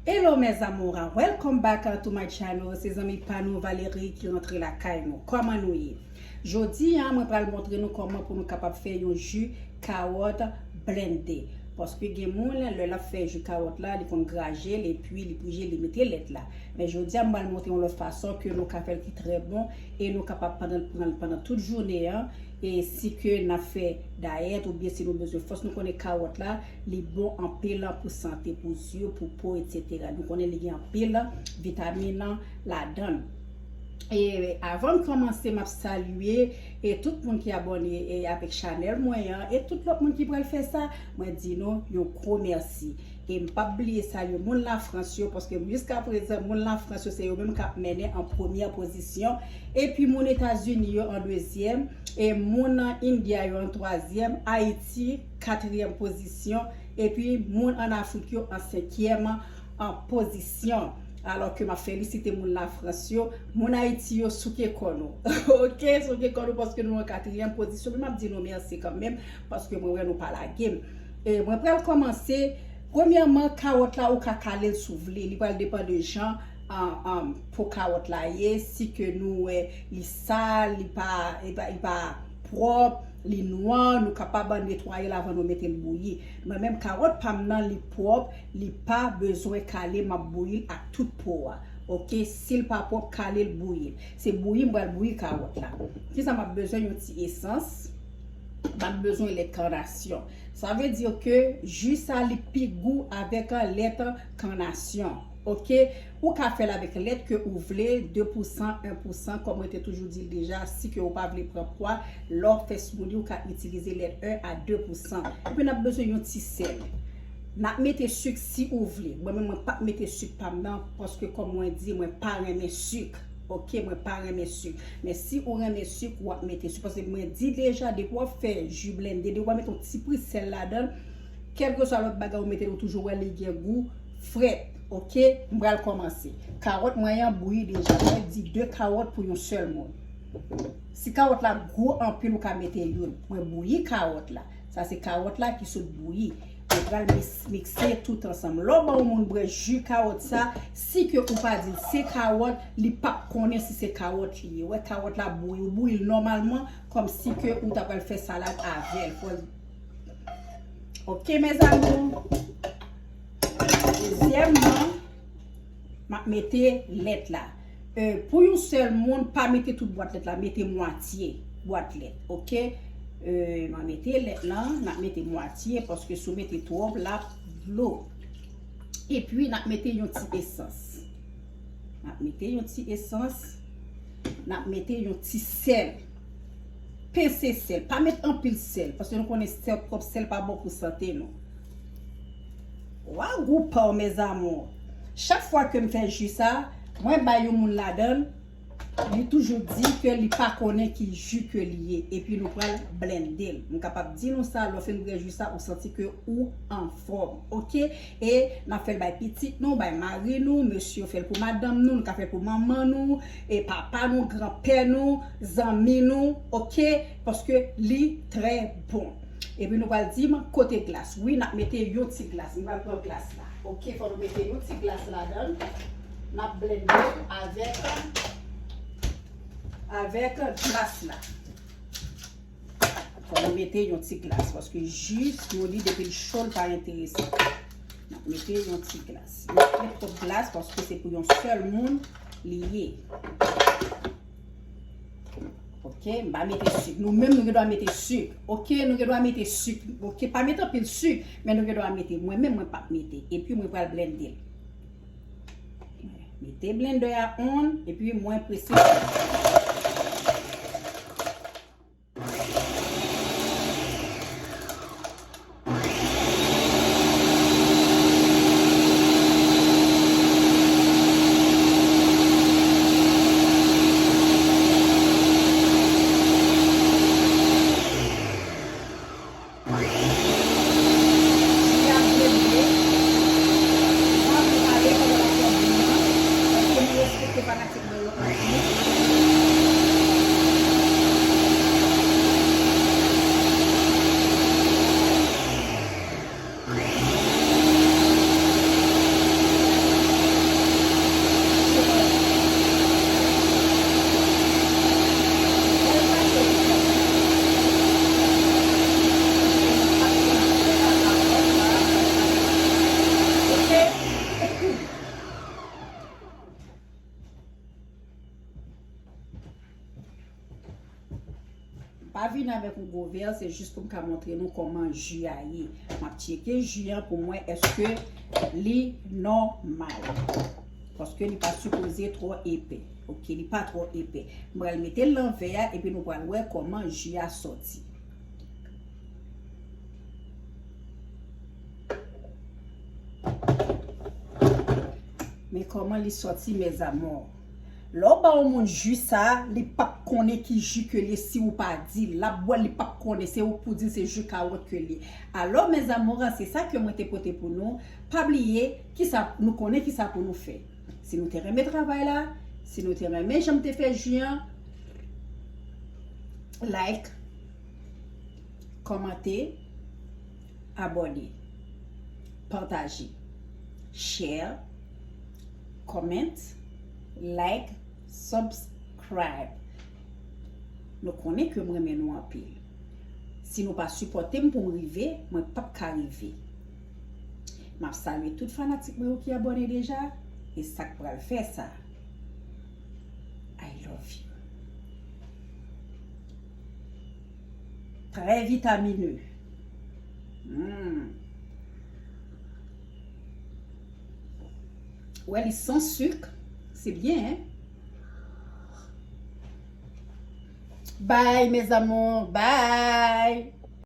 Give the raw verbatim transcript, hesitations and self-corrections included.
Hello mes amours, welcome back to my channel. Se zanmi pa nou Valerie ki rantre lakay nou. Kòman nou ye? Jodi a, mwen pral montre nou kòman pou nou kapab fè yon ji kawòt blende. Paske gen moun, lè l ap fè ji kawòt la, li konn graje l epi li prije li mete lèt la. Men jodi a, mwen pral montre yon lòt fason ke nou ka fè l ki trè bon e nou kapab pandan, pran l pandan tout jounen an. E si ke n ap fè dayèt oubyen si nou bezwen fòs, nou konnen kawòt la, li bon anpil pou sante, pou zye, pou po, etsetera. Nou konnen li gen anpil vitamin ladan l. E avan m kòmanse, m ap salye e tout moun ki abòne e avèk chanèl mwen an, e tout lòt moun ki pral fè sa, mwen di nou yon gwo mèsi. E m p ap bliye salye moun Lafrans yo, paske jiska prezan, moun Lafrans yo, se yo menm k ap mennen an premyè pozisyon. Epi moun Etazini yo an dezyèm, e moun India yo an twazyèm, Ayiti, katriyèm pozisyon, epi moun ann Afrik yo an senkyèm an pozisyon. Alò ke m ap felisite moun Lafrans yo, moun Ayiti yo souke kò nou. Oke, souke kò nou paske nou an katriyèm pozisyon, men m ap di nou mèsi kanmenm paske mwen wè nou pa lage m. E mwen pral kòmanse. Premyèman, kawòt la ou ka kale l si w vle. Li pral depann de jan, an, an, po kawòt la ye. Si ke nou wè li sal, li pa, li pa, li pa pwòp, li nwa, nou kapab netwaye l avan nou mete l bouyi. Mwen menm, kawòt pa m nan, li pwòp, li pa bezwen kale, m ap bouyi l ak tout po a. Oke, si l pa pwòp, kale l, bouyi l. Se bouyi m pral bouyi kawòt la. Kisa m ap bezwen? Yon ti esans. M ap bezwen lèt kannasyon. Sa vle di ke ji sa li pi gou avèk lèt kannasyon. Oke? Ou ka fè l avèk lèt ke ou vle, de pousan, en pousan, kòm mwen te toujou di l deja, si ke ou pa vle pran pwa, lè w fè smoothie, ou ka itilize lèt en a de pousan. Epi n ap bezwen yon ti sèl. N ap mete sik si ou vle. Mwen menm, mwen p ap mete sik pa m nan, paske kòm mwen di, mwen pa renmen sik. Oke, mwen pa renmen sik. Men si ou renmen sik, w ap mete sik. Paske mwen di deja, depi w ap fè ji blende, depi w ap mete yon ti pri sèl ladan l, kèlkeswa lòt bagay ou mete, ou toujou wè li gen gou frèt. Oke, m pral kòmanse. Kawòt mwen an bouyi deja. Mwen di de kawòt pou yon sèl moun. Si kawòt la gwo anpil, ou ka mete youn. Mwen bouyi kawòt la. Sa se kawòt la ki sot bouyi. Mwen pral mis-, mikse tout ansanm. Lè w ban yon moun bwè ji kawòt sa, si ke ou pa di l se kawòt, li p ap konnen si se kawòt li ye. Ou wè kawòt la bouyi, ou bouyi l nòmalman, kòmsi ke ou ta pral fè salad avè l. Fò l Oke, mes amours. Dezyèmman, m ap mete lèt la. E, pou yon sèl moun, pa mete tout bwat lèt la, mete mwatye bwat lèt, oke? E, m ap mete lèt la, n ap mete mwatye, paske si w mete twòp, l ap dlo. Epi, n ap mete yon ti esans. N ap mete yon ti esans. N ap mete yon ti sèl. Pense sèl. Pa met anpil sèl, paske nou konnen sèl, twòp sèl pa bon pou sante nou. Wa gou pa w, mes amours. Chak fwa ke m fè ji sa, mwen bay yon moun ladan l, li toujou di ke li pa konnen ki ji ke li ye. Epi nou pral blende l. M kapab di nou sa, lè w fin bwè ji sa, ou santi ke ou anfòm. Oke? E n ap fè l bay pitit nou, bay mari nou, mesye yo fè l pou madanm nou, nou ka fè l pou manman nou, e papa nou, granpè nou, zanmi nou, oke? Paske li trè bon. Epi nou pral di m kote glas. Wi, n ap mete yon ti glas. Nou pral pran glas la. Oke, fò nou mete yon ti glas ladan l. N ap blende l avèk, avèk glas la. Fò nou mete yon ti glas, paske ji, nou di depi l cho, l pa enteresan. N ap mete yon ti glas. N ap mete twòp glas, paske se pou yon sèl moun li ye. Oke, m pa mete sik. Nou menm, nou gen dwa mete sik. Oke, nou gen dwa mete sik. Oke, pa mete anpil sik, men nou gen dwa mete. Mwen menm, mwen p ap mete. Epi mwen pral blende l. Mete blender a on, epi mwen prese. Li ap blende. Mwen ap pale pandan l ap fè bri an, paske m respekte fanatik mwen yo anpil. pa vin avèk yon gwo vè, se jis pou m ka montre nou kòman ji a ye. M ap tcheke ji an pou m wè èske li nòmal. Paske li pa sipoze twò epè. Oke, li pa twò epè. M pral mete l nan vè a epi nou pral wè kòman ji a sòti. Men kòman li sòti, mes amours. Lè w ba yon moun ji sa, li p ap konnen ki ji ke li ye si ou pa di l. L ap bwè l, li p ap konnen. Se ou k pou di l se ji kawòt ke li ye. Alò, mes amours, se sa ke mwen te pote pou nou. Pa bliye, kisa, nou konnen kisa pou nou fè. Si nou te renmen travay la, si nou te renmen jan m te fè ji an, like, kòmante, abòne, pataje, share, comment, like, subscribe. Nou konnen ke m renmen nou anpil. Si nou pa sipòte m pou m rive, mwen p ap ka rive. M ap salye tout fanatik mwen yo ki abòne deja, e sa k pral fè sa. I love you. Très vitamineux. Hmm. Wè, li san sik. Se byen, hein? Bye, mes amours. Bye.